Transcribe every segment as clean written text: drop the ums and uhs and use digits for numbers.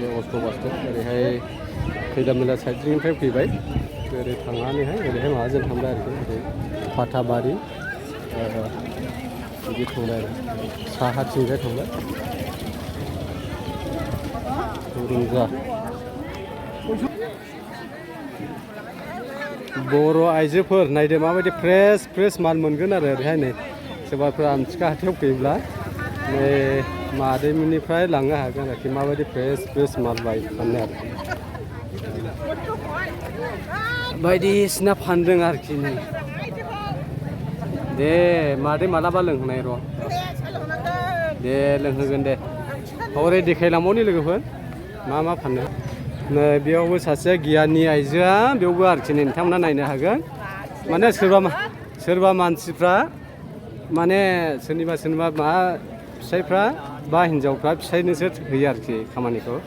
बे अस्थ' बास्थ' ओरैहाय खैलामैला साइडनिफ्राय फैबाय ओरै थांनानैहाय ओरैहाय माबाजों थांबाय आरोखि ओरै फाथाबारि बिदि थांबाय आरो साहाथिंजाय थांबाय रुंजा बर' आइजोफोर नायदो माबायदि फ्रेस माल मोनगोन आरो ओरैहाय नै सोरबाफोर आमथिखा हाथायाव फैयोब्ला नै मादैमोननिफ्राय लांनो हागोन आरोखि माबायदि फ्रेस माल फानो आरोखि बायदिसिना फानदों आरोखि नै दे मादै मालाबा लोंहोनाय र' दे लोंहोगोन दे हरै देखायलांबावनि लोगोफोर मा फानो नै बेयावबो सासे गियाननि आइजोआ बेयावबो आरोखि नोंथांमोना नायनो हागोन माने सोरबा मानसिफ्रा माने सोरनिबा मा फिसाइफ्रा बा हिन्जावफ्रा फिसाइनोसो होयो आरोखि खामानिखौ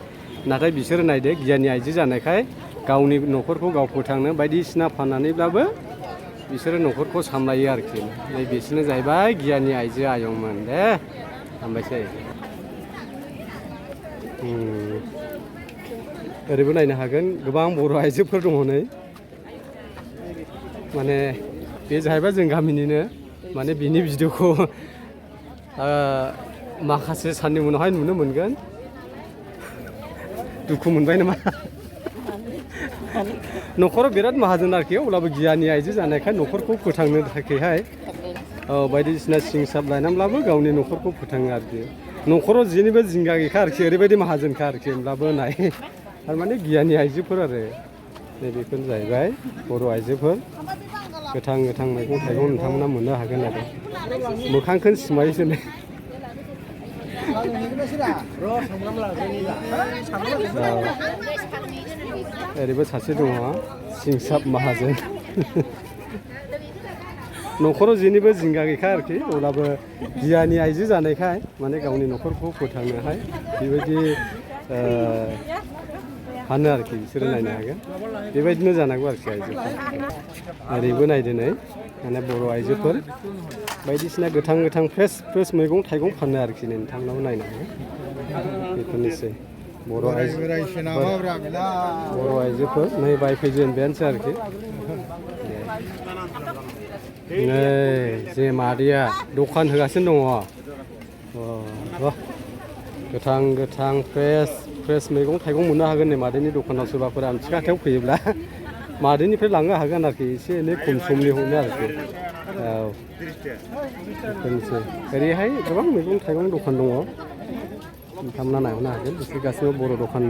नाथाय बिसोरो नायदो गियाननि आइजो जानायखाय गावनि न'खरखौ गाव फोथांनो बायदिसिना फाननानैब्लाबो बिसोरो न'खरखौ सामलायो आरोखि नै बिसोरनो जाहैबाय गियाननि आइजो आयंमोन दे हामबायसै ओरैबो नायनो हागोन गोबां बर' आइजोफोर दङ नै माने बे जाहैबाय जों गामिनिनो माने बिनि भिडिअखौ माखासे साननि उनावहाय नुनो मोनगोन दुखु मोनबाय नामा न'खराव बिराद माहाजोन आरोखि अब्लाबो गियाननि आइजो जानायखाय न'खरखौ फोथांनो थाखायहाय बायदिसिना सिं साब लायनानैब्लाबो गावनि न'खरखौ फोथाङो आरोखि न'खराव जेनिबो जिंगा गैखा आरोखि ओरैबायदि माहाजोनखा आरोखि होमब्लाबो नाय थारमाने गियाननि आइजोफोर आरो नैबेफोर जाहैबाय बर' आइजोफोर गोथां मैगं थाइगं नोंथांमोना मोननो हागोन आरो मोखांखौनो सिमायोसो नै ओरैबो सासे दङ सिंसाब माहाजोन न'खराव जेनिबो जिंगा गैखा आरोखि अब्लाबो गियाननि आइजो जानायखाय माने गावनि न'खरखौ फोथांनोहाय बेबायदि फानो आरोखि बिसोरो नायनो हागोन बेबायदिनो जानांगौ आरोखि आइजोफोर ओरैबो नायदो नै माने बर' आइजोफोर बायदिसिना गोथां फ्रेस मैगं थाइगं फानो आरोखि नोंथांनाव नायनो हागोन बेफोरनोसै बर' आइजोफोर नै बायफैजेनबायानोसै आरोखि नै जे मादैया दखान होगासिनो दङ गोथां फ्रेस मैगं थाइगं मोननो हागोन नै मादैनि दखानाव सोरबाफोर आमथिखा हाथायाव फैयोब्ला मादैनिफ्राय लांनो हागोन आरोखि एसे एनै खम समनि हरनो आरोखि बेफोरनोसै ओरैहाय गोबां मैगं थाइगं दखान दङ नोंथांमोना नायहरनो हागोन बिसोर गासैबो बर' दखान